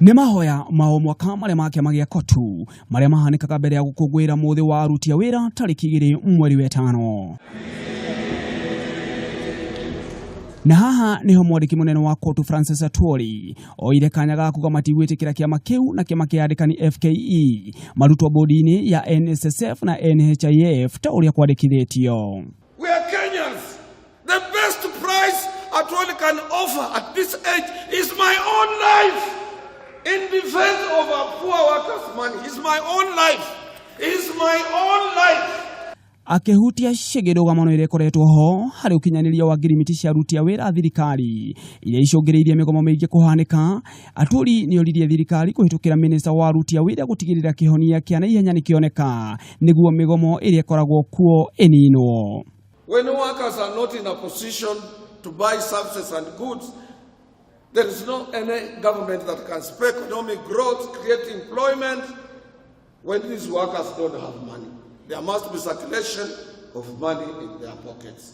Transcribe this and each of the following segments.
Nĩ mahoya ma o mwaka marĩa ma kĩama gĩa KOTU marĩa mahanĩkaga mbere ya gũkũngũĩra mũthĩ wa aruti a wĩra tarĩki 2 mweri wa 5. Na haha niho mwandĩki mũnene wa KOTU Francis Atwoli oire kanya ga kuga matigwĩtĩkĩra kĩama kĩu na kĩama kĩa andĩkani FKE marutwo bodi-inĩ ya NSSF na NHIF ta ũrĩa kwandĩkithĩtio. We are Kenyans. The best price Atwoli can offer at this age is my own life. In defense of our poor workers' money. Is my own life. Is my own life. Akĩhutia ciĩgiĩ ndũgamano ĩrĩa ĩkoretwo ho harĩ ũkinyanĩria wa ngirimiti cia aruti a wĩra a thirikari iria icũngĩrĩirie mĩgomo mĩingĩ kũhanĩka, Atwoli nĩoririe thirikari kũhĩtũkĩra minista wa aruti a wĩra gũtigĩrĩra kĩhonia kĩa naihenya nĩkĩoneka nĩguo mĩgomo ĩrĩa ĩkoragwo kuo ĩninwo. When workers are not in a position to buy services and goods, there is no any government that can spur economic growth, create employment, when these workers don't have money. There must be circulation of money in their pockets.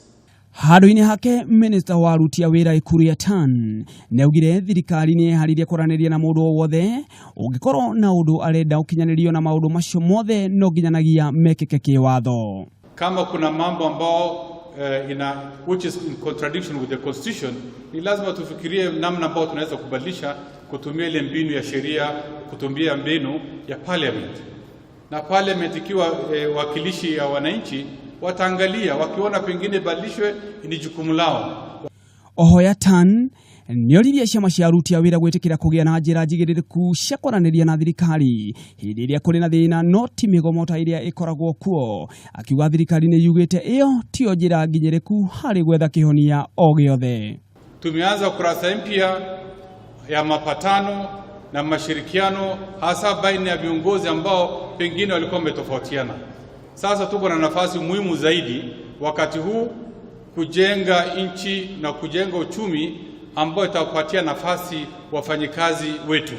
Handũ-inĩ hake, minista wa aruti a wĩra Ukur Yatani nĩaugire thirikari nĩ ĩharĩirie kwaranĩria na mũndũ o wothe ũngĩkorwo na ũndũ arenda ũkinyanĩrio na maũndũ macio mothe no nginyanagia mekĩke kĩwatho. Kama kuna mambo ambao ina which is in contradiction with the constitution, ni lazima tufikirie namna ambao tunaweza kubadilisha kutumia ile mbinu ya sheria, kutumia mbinu ya parliament. Na parliament ikiwa wakilishi ya wananchi wataangalia, wakiona pengine badilishwe, ni jukumu lao. Oho Yatani nĩoririe ciama cia aruti a wĩra gwĩtĩkĩra kũgĩa na njĩra njigĩrĩrĩku cia kwaranĩria na thirikari hĩndĩ ĩrĩa kũrĩ na thĩna, no ti mĩgomo ta ĩrĩa ĩkoragwo kuo, akiuga thirikari nĩ yugĩte ĩyo tiyo njĩra nginyĩrĩku harĩ gwetha kĩhonia o gĩothe. Tumeanza kurasa mpya ya mapatano na mashirikiano, hasa baina ya viongozi ambao pengine walikuwa wametofautiana. Sasa tuko na nafasi muhimu zaidi wakati huu kujenga nchi na kujenga uchumi ambao itapatia nafasi wafanyikazi wetu.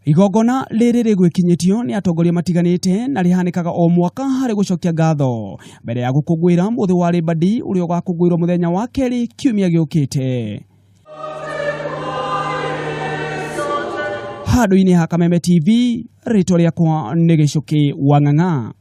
Igongona rĩrĩ rĩgwĩkinyĩtio nĩ atongoria matiganĩte na rĩhanĩkaga o mwaka harĩ gũcokia ngatho mbere ya gũkũngũĩra mũthĩ wa Labour Day ũrĩa ũgakũngũĩrwo mũthenya wa kerĩ kiumia gĩũkĩte. Handũ-inĩ ha Kameme TV, rĩtwa rĩakwa nĩ Gĩcũkĩ wa Ng'ang'a.